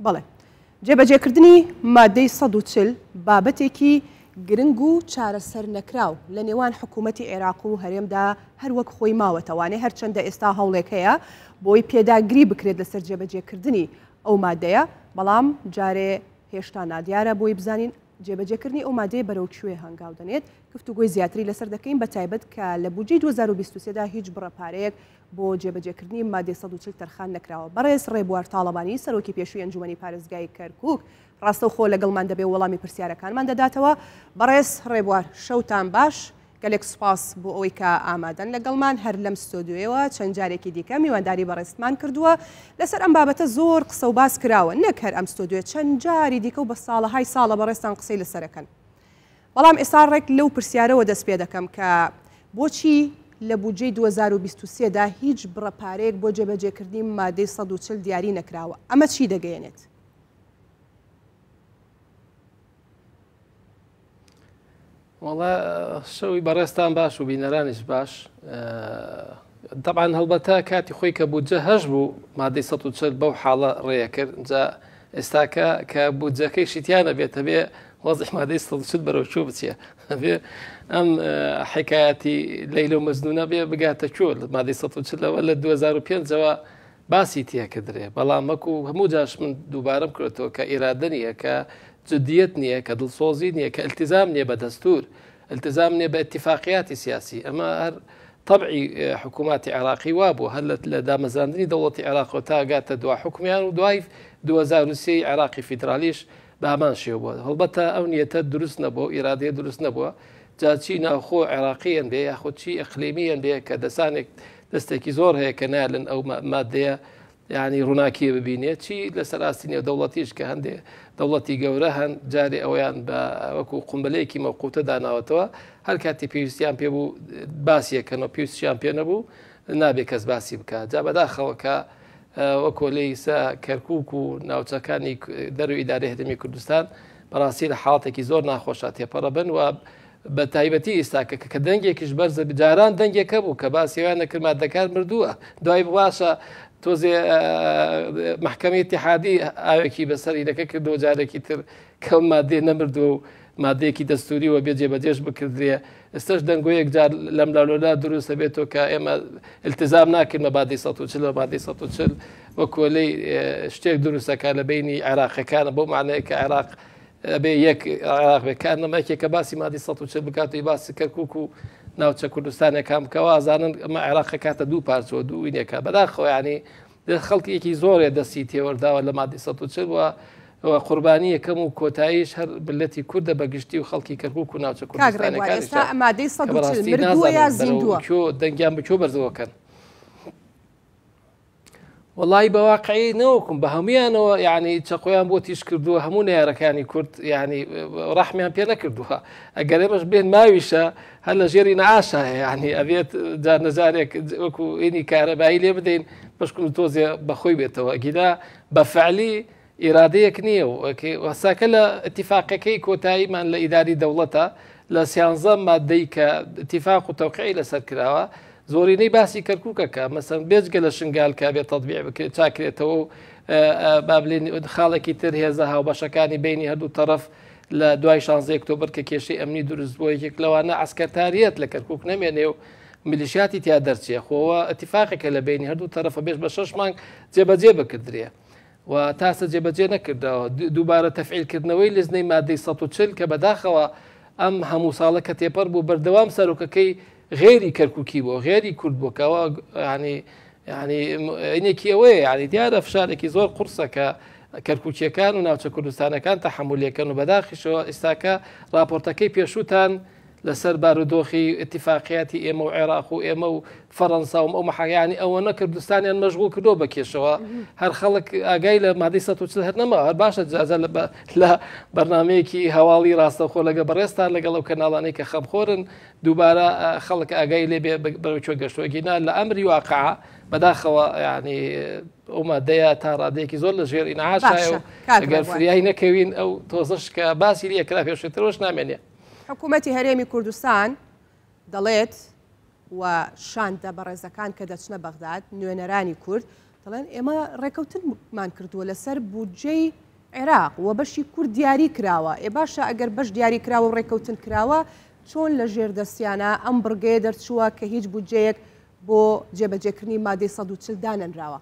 بەڵێ. جێبەجێکردنی مادەی 140 بابەتێکی گرنگ و چارەسەرنەکراو لە نێوان حکوومەتی عێراق و هەرێمدا هەر وەک خۆی ماوەتەوانێ، هەرچەندە ئێستا هەوڵێک هەیە بۆی پێداگری بکرێت لەسەر جێبەجێکردنی ئەو مادەیە، بەڵام جارێ هێشتا نادیارە بۆی بزانین جێبەجێکردنی ئەو مادەیە بەرەو کوێ هەنگاو دەنێت، گفتوگۆی زیاتری لەسەر دەکەین، بەتایبەت کە لە بودجەی 2023 دا هیچ بڕە پارەیەک بۆ جێبەجێکردنی مادەی 140 تەرخان نەکراوە. بەڕێز ڕێبوار تاڵەبانی، سەرۆکی پێشووی ئەنجومەنی پارێزگای کەرکوک، ڕاستەوخۆ لەگەڵمان دەبێ و وەڵامی پرسیارەکانمان دەداتەوە. بەڕێز ڕێبوار، شەوتان باش. گەلێک سوپاس بۆ ئەوەی کە ئامادەن لەگەڵمان. هەر لەم ستۆدیۆیەوە چەند جارێکی دیکە میوانداری بەڕێزتمان کردووە. لەسەر ئەم بابەتە زۆر قسە و باس کراوە، نەک هەر ئەم ستۆدیۆیە، چەند جاری دیکە و بە ساڵەهای ساڵە بەڕێزتان قسەی لەسەر ئەکەن. بەڵام ئێستا ڕێک لەو پرسیارەوە دەست پێ دەکەم کە بۆچی لە بودجەی 2023 دا هیچ بڕە پارەیەک بۆ جێبەجێکردنی مادەی 140 دیاری نەکراوە؟ ئەمە چی دەگەیەنێت؟ وەڵا شەوی بەڕێزتان باش و بینەرانیش باش. تەبعەن هەڵبەتە کاتی خۆی کە بودجە هەش بوو مادەی 140 بەو حاڵە ڕێیە کرد، جا ئێستاکە کە بودجەکەی شتیانە بێتە بێ وەزعی مادەی 140 بەرەو چوو بچێ، بێ ئەم حکایەتی لەیلە و مەجنونە بێ بگاتە کوێ. مادەی 140 لەوە لە 2005ەوە باسی تێکردرێ، بەڵام وەکو هەموو جاش من دووبارەم کردەوە کە ئیرادە نییە، کە جدیەت نییە، کە دڵسۆزی نییە، کە التزام نییە بە دەستور، التزام نییە بە اتفاقیاتی سیاسی. ئەمە هەر طبعی حکووماتی عێراقی وابوو هەر لە دامەزراندنی دەوڵەتی عێراقەوە تا گاتە دوا حکومیان و دوای 2003 عێراقی فیدرالیش بە هەمان شێوە بووە. هەڵبەتە ئەو نیەتە دروست نەبووە و ئیرادەیە دروست نەبووە، جا چی ناوخۆ عێراقیان بێ یاخود چی ئەقلیمیان بێ کە دەسانێک دەستێکی زۆر هەیە کە نالن ئەو مادەیە یعنی ڕووناکی ببینێت، چی لەسەر ئاستی نێودەوڵەتیش کە هەندێ دەوڵەتی گەورە هەن جارێ ئەویان بە وەکو قومبلەیەکی مەوقوتە داناوەتەوە، هەر کاتی پێویستیان پێ بوو باسیەکەنەوە، پێویستیان پێ نەبوو نابێ کەس باسی بکات. جا بەداخەوە کە وەکۆ لەیسا کەرکک و ناوچەکانی دەرو ئیدارەی هەرێمی کوردستان بەڕاستی لە حاڵەتێکی زۆر ناخۆشە تێپەڕە بن و بە تایبەتی ئێستا کە کە دەنگێکیش بەرزە. جاران دەنگێکە بوو کە باسیوان نەکرد مادەکان مردووە، دوای باشە تۆزێ محکمەی اتحادی ئاوێکی بەسەرینەکە کردەوە، جارێکی تر کە مادێ نەمردووە و مادەیەکی دەستوری و بێ جێبەجێش بکردرێ. ئێستاش دەنگۆیەک جار لەم لاولۆلا دروستە بێتەوە کە ئێمە التزام ناکەین بە مادەی 140 و مادەی 140 وە کۆلەی شتێک دروستەکە لە بینی عێراقەکانە، بۆ معنەیە کە عێراق ئەبێ یەک عێراق بێ، کە ئەنەما یەکێکە باسی مادەی 140 بکات و باسی کەرکوک و ناوچە کوردستانەکان بکەوە، ئازانن ئەمە عێراق کاتە دوو پارچەوە دوو وینێکە. بەداخەوە ینی خەڵکیەکی زۆرێ دەستی تێوەرداوە لە مادەی 140 و قوربانی یەکەم و کۆتاییش هەر ملەتی کوردە بە گشتی و خەڵکی کەرکوک و ناوچە کاک ڕێبوار، کوردستانەکانیشە ئێستا مادەی کە 140 بەڕاستی مردووە یا نازانن بەرەو زیندووە؟ کوێ دەنگیان بە کوێ بەرزەوەکەن. وەڵی بە واقعی نەوەکم بە هەمویانەوە یعنی چەقۆیان بۆ تیش کردووە هەموو نەیارەکانی کورد، یعنی ڕەحمیان پێ نەکردووە. ئەگەر ئێمەش بێن ماویشە هەر لە ژێری نەعاشە، یعنی ئەبێت جار نەجارێک وەکو ئینی کارەبایی لێ بدەین بەشکم تۆزێ بەخۆی بێتەوە، گینا بە فعلی ئیرادەیەک نییە و وەساکە لە اتفاقەکەی کۆتاییمان لە ئیداری دەوڵەتە لە سیانزە مادەی کە اتفاق و تەوقعی لەسەر کراوە زۆرینەی باسی کەرکووکەکە مەسەن بێجگە لە شنگال کە بێ تەطبیع بکرێت چاکرێتەوە و با بڵێین خاڵێکی تر هێزە هاوبەشەکانی بینی هەردوو تەرەف لە دوای 16 ئۆکتۆبەر کە کێشەی ئەمنی دروست بووە یەکێک لەوانە عسکەرتاریەت لە کەرکوک نەمێنێ و میلیشیاتی تیا دەرچێ، خۆوە اتفاقێکە لە بینی هەردوو تەرەفە بێش بە 6 مانگ جێبەجێ بکردرێ و تاسە جێبەجێ نەکردەوە. دووبارە تەفعیلکردنەوەی لیژنەی مادەی 140 کە بەداخەوە ئەم هەموو ساڵە کە تێپەڕ بوو بەردەوام سەرۆکەکەی غێری کەرکوکی بوو، غێری کورد بوو، کەەوە ینی ینی ئەینێکی ئەوەیە، ینی دیارە فشارێکی زۆر قورسە کە کەرکوکیەکان و ناوچە کوردستانەکان تەحملەکەن و بەداخیشەوە ئێستاکە راپۆرتەکەی پێشووتان لەسەر بارودۆخی ئیتیفاقیاتی ئێمە و عێراق و ئێمە و فەڕەنسا و ئەو مەحایانی ئەوەنە کوردستانیان مەشغوڵ کردو بە کێشەوە، هەر خەڵک ئاگای لە مادەی 140 هەر نەما. هەر باشە جازە لە بەرنمەیەکی هەواڵی ڕاستەوخۆ لەگە بەڕێزتان لەگەڵ ئەو کەناڵانەی کە خەمخۆرن دووبارە خەڵک ئاگای لێ بێ بەرەو کوێ گەشتووە. گینا لە ئەمری واقع بەداخەوە ینی ئەو مادەیە تا ڕادەیەکی زۆر لە ژێر ئینعاشایە و ئەگەر فریای نەکەوین ئەو تۆزەش کە باسی لێ کرا پێشترەوەش نامێنێ. حکوومەتی هەرێمی کوردستان دەڵێت و شاندە بەڕێزەکان کە دەچنە بەغداد نوێنەرانی کورد دەڵێن ئێمە ڕێکەوتنمان کردووە لەسەر بودجەی عێراق و بەشی کورد دیاری کراوە، ئێ باشە ئەگەر بەش دیاری کراوە و ڕێکەوتن کراوە چۆن لە ژێر دەستیانە ئەم بڕگەیە دەرچووە کە هیچ بودجەیەک بۆ جێبەجێکردنی مادەی 140 دانەنراوە؟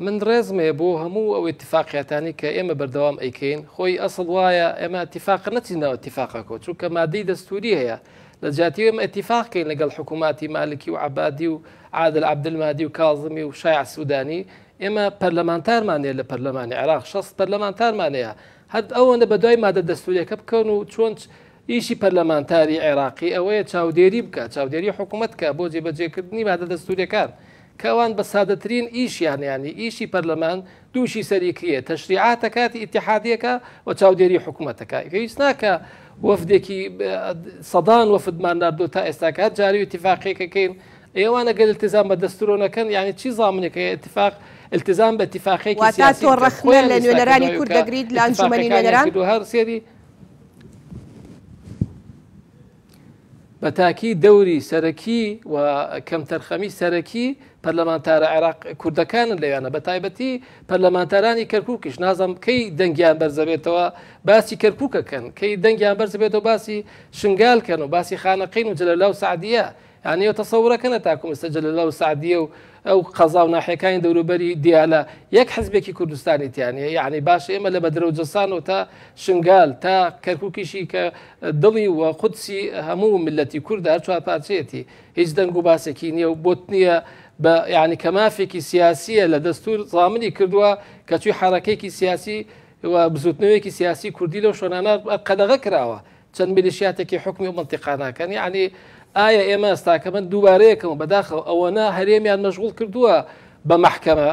من ڕێزم هەیە بۆ هەموو ئەو ئیتفاقیاتانی کە ئێمە بەردەوام ئەیکەین خۆی ئەسڵ وایە ئێمە ئیتفاق نەچین ناو ئیتفاقەکەەوە چونکە مادەی دەستوری هەیە لە جیاتی ئێمە ئیتفاق کەین لەگەڵ حکووماتی مالکی و عەبادی و عادل عەبدولمادی و کازمی و شایع سوودانی ئێمە پەرلەمانتارمان هەیە لە پەرلەمانی عێراق 60 پەرلەمانتارمان هەیە هەر ئەوەندە بە دوای مادە دەستوریەکە بکەن و چۆن ئیشی پەرلەمانتاری عێراقی ئەوەیە چاودێری بکە چاودێری حکوومەت کە بۆ جێبەجێکردنی مادە دەستوریەکان کە ئەوان بە سادەترین ئیشیان یانی ئیشی پەرلەمان دووشی سەریکیە تەشریعاتە کاتی ئیتحادیەکە و چاودێری حکوومەتەکە پێویست ناکە وەفدێکی سەدان وەفدمان ناردۆ تا ئێستاکە هەر جاری ئیتفاقێکەکەین ئێوانە گەل التزام بە دەستورۆ نەکەن یعنی چی زامنێک هەیە اتفاق التزام بە اتفاقێکی واتە سیاسی تۆ بکەن ڕەخنە خۆیان لە ئێستا کە نوێنەرانی دوای کورد کە دەگریت لە ئەنجومەنی اتفاقەکانیان نوێنەران؟ کردو هەر سێری بە تاکی دەوری سەرەکی و کەمتەرخەمی سەرەکی پەرلەمانتارە عێراق کوردەکانن لەویانە بە تایبەتی پەرلەمانتارانی کەرکووکیش نازم کەی دەنگیان بەرزەبێتەوە باسی کەرکووکەکەن کەی دەنگیان بەرزبێتەوە باسی شنگال کەن و باسی خانەقین و جەلەولا و سعدیە یانی ئەو تەسەورەکەنە تاکو ئێستا جەلەلا و سعدیە و ئەو قەزا و ناحیەکانی دەوروبەری دیالە یەک حزبێکی کوردستانی تیانە یعنی باش ئێمە لە بەدرە و جەسان و تا شنگال تا کەرکووکیشی کە دڵی و قودسی هەموو میللەتی کوردە هەر چوار پارچەیەتی هیچ دەنگ و باسێکی نییە و بۆت نییە بە یعنی کە مافێکی سیاسیە لە دەستور زامنی کردووە کە چوی حرەکێکی سیاسی و بزوتنەوەیەکی سیاسی کوردی لەو شوێنانە قەدەغە کراوە چەند میلیشیاتێکی حکومی و مەنتیقاناکەن یعنی ئایا ئێمە ئێستاکە من دووبارەیەکەمە بەداخەوە ئەوەنە هەرێمیان مەشغوڵ کردووە بە مەحکەمە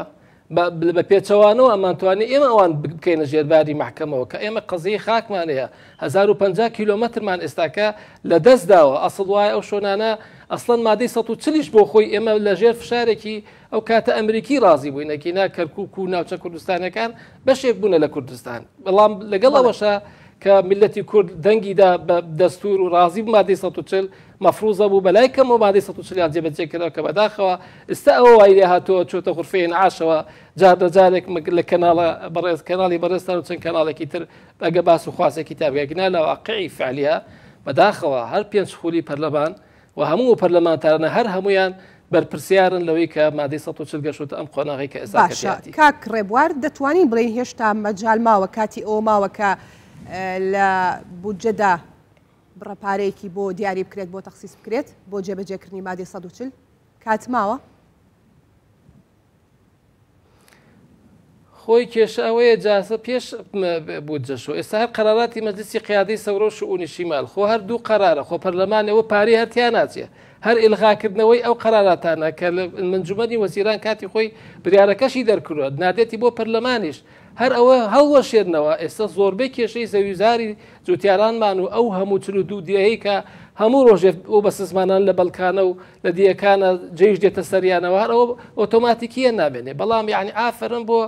بە پێچەوانەوە ئەمانتوانی ئێمە ئەوان بکەینە ژێرباری مەحکەمەوە کە ئێمە قەزیی خاکمان هەیە 1050 کیلۆمەترمان ئێستاکە لە دەست داوە ئەسڵ وایە ئەو شۆنانە ئەسڵەن مادەی 140 بۆ خۆی ئێمە لە ژێر فشارێکی ئەو کاتە ئەمریکی ڕازی بووین ئەگینا کەرکوک و ناوچە کوردستانەکان بەشێک بوونە لە کوردستان بەڵام لەگەڵ ئەوەشە کە میلەتی کورد دەنگی دا بە دەستور و ڕازی بوو مادەی 140 مەفروزە بوو بەلای کەمەوە مادەی 140 یان جێبەجێ کردەوە کە بەداخەوە ئێستا ئەوە وای لێ هاتووە چۆتە غرفەی ئینعاشەوە جار بە جارێک لە کەناڵە بەڕێز کەناڵی بەڕێزتان و چەند کەناڵێکی تر ئەگە باس و خواسێکی تا بگەگنا لە واقعی فعلیە بەداخەوە هەر پێنج خولی پەرلەمان و هەموو ئەو پەرلەمانتارانە هەر هەموویان بەرپرسیارن لەوەی کە مادەی 140 گەشتۆتە ئەم قۆناغەی کە ئێستا باشە کەتیاتی. کاک ڕێبوار دەتوانین بڵێین هێشتا مەجال ماوە کاتی ئەوە ماوە کە لە بودجەدا بڕە پارەیەکی بۆ دیاری بکرێت بۆ تەخسیس بکرێت بۆ جێبەجێکردنی مادەی 140 کات ماوە؟ خۆی کێشە ئەوەیە جاسە پێش بودجەشۆ ئێستا هەر قەراراتی مەجلسی قیادەی سەورە و شئونی شیمال خۆ هەر دوو قەرارە خۆ پەرلەمان ئەوە پارەی هەر تیا ناچێ هەر ئیلغاکردنەوەی ئەو قەراراتانە کە لە منجومەنی وەزیران کاتی خۆی بریارەکەشی دەرکردوە نادێتی بۆ پەرلەمانیش هەر ئەوە هەڵوەشێنەوە ئێستا زۆربەی کێشەی زەویزاری جوتیارانمان و ئەو هەموو 42 دێهەی کە هەموو ڕۆژێ ئەو بەسزمانان لە بەڵکانە و لە دیەکانە جەیش دێتە سەریانەوە هەر ئەوە ئۆتۆماتیکیە نامێنێ بەڵام یعنی ئافرم بۆ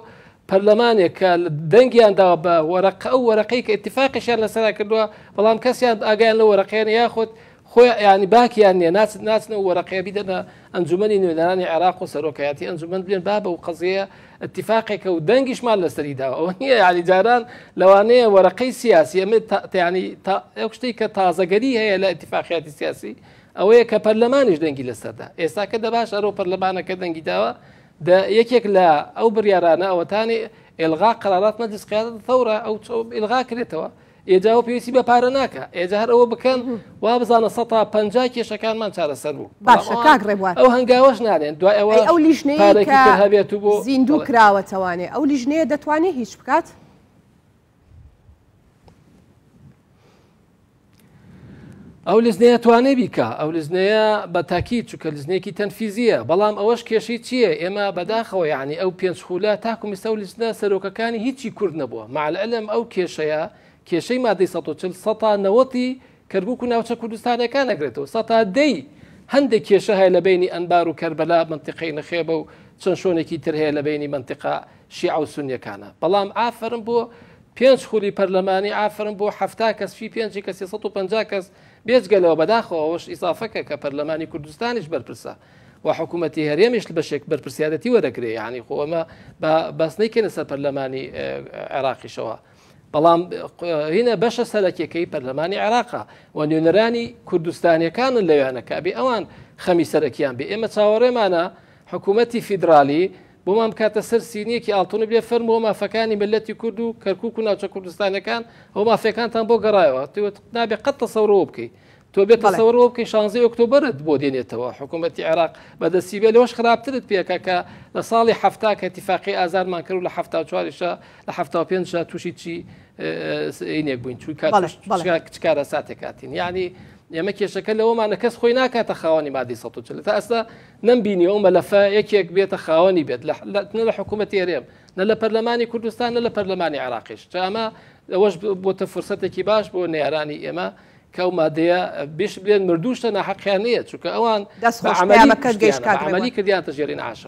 پەرلەمانێک کە دەنگیان داوە بە وەرەقە ئەو وەرەقەی کە اتفاقیشیان لەسەرا کردووە بەڵام کەسیان ئاگایان لە وەرەقەیان یاخود خۆی ینی باکیان نییە ناچن ناچنەوە وەرەقەیە بیدەنە ئەنجومەنی نوێنەرانی عێراق و سەرۆکایەتی ئەنجومەن بلێن بابە و قەزیە اتفاقێکە و دەنگیشمان لەسەری داوە ئەوە نییە یعنی جاران لەوانەیە وەرەقەی سیاسی ئەمە ینی ئەو شتێک کە تازەگەری هەیە لە اتفاقیاتی سیاسی ئەوەیە کە پەرلەمانیش دەنگی لەسەردا ئێستا کە دەباش ئەرۆ پەرلەمانەکە دەنگی داوە دە یەکێک لە ئەو بڕیارانە ئەوەتانی ئلغا قرارات مجلس قیادە ثورە ئەو ئلغا کرێتەوە ئێجا ئەوە پێویستی بە پارە ناکا ئێجا هەر ئەوە بکەن وا بزانە سەتا 50 کێشەکانمان چارەسەر بوو باشە کاک ڕێبوار ئەو هەنگاوەش نانێن دوای ئەوە ئەو لیژنەیە پارێکی تر هەبێت و بۆ زیندوو کراوەتەوانێ ئەو لیژنەیە دەتوانێت هیچ بکات؟ ئەو لیژنەیە توانێ بیکا ئەو لیژنەیە بە تاکی چونکە لیژنەیەکی تەنفیزیە بەڵام ئەوەش کێشەی چییە ئێمە بەداخەوە یعنی ئەو پێنج خولە تاکو میستا و لیژنە سەرۆکەکانی هیچی کورد نەبووە مع العلم ئەو کێشەیە کێشەی مادەی 140 سەتا نەوەتی کەرکوک و ناوچە کوردستانەکان ئەگرێتەوە سەتا دەی هەندێک کێشە هەیە لە بینی ئەنبار و کەربەلا منتیقەی نخێبە و چەند شۆنێکی تر هەیە لە بینی منتیقە شیعە و سونیەکانە بەڵام ئافرم بۆ پێنج خولی پەرلەمانی ئافرم بۆ 70 کەس فی پێنجی کەس 350 کەس. بێجگە لەوە بەداخەوە ئەوەش ئیزافەکە کە پەرلەمانی کوردستانیش بەرپرسە و حکوومەتی هەرێمیش بەشێک بەرپرسیارەتی وەرەگرێ یعنی خۆ ئەمە بە بەس نەیکەینە سەر پەرلەمانی عێراقیشەوە بەڵام هینە بەشە سەرەکیەکەی پەرلەمانی عێراقا و نوێنەرانی کوردستانیەکانن لەویانە کە ئەبێ ئەوان خەمی سەرەکیان بێ ئێمە چاوەڕێمانە حکوومەتی فیدرالی بۆمان بکاتە سەر سینیەکی ئاڵتونی بێ فەرمووە مافەکانی ملەتی کورد و کەرکک و ناوچە کوردستانەکان ئەو مافەکانتان بۆ گەڕایەوە نابێ قەت تەسەورەوە بکەیت تۆ بێ تەسەورەوە بکەی شانزەی ئۆکتۆبەرت بۆ دێنێتەوە حکوومەتی عێراق بەدەستی بێ لەوەش خراپترت پێکە کە لە ساڵی حەفتا کە تیفاقی ئازارمان کرد و لە حەفتا و چواریشە لە حەفتا و پێنجشا تووشی چی ئینێک بووین چونکە چ کارەساتێک هاتین یعنی ئێمە کێشەکە لەوەمانە کەس خۆی ناکاتە خاوەنی مادەی 140 تا ئێستا نەمبینی ئەو مەلەفە یەکێک بێتە خاوەنی بێت نە لە حکوومەتی هەرێم نە لە پەرلەمانی کوردستان نە لە پەرلەمانی عێراقیش جا ئەمە ئەوەش بۆتە فرسەتێکی باش بۆ نەیارانی ئێمە کە ئەو مادەیە بیش بلێن مردووشتە ناحەقیان نییە چونکە ئەوان دەست خۆش پەیامەکەت گەیشت کاک ڕێبوار. عەمەلی کردیانتە ژێر ئینعاشەوە.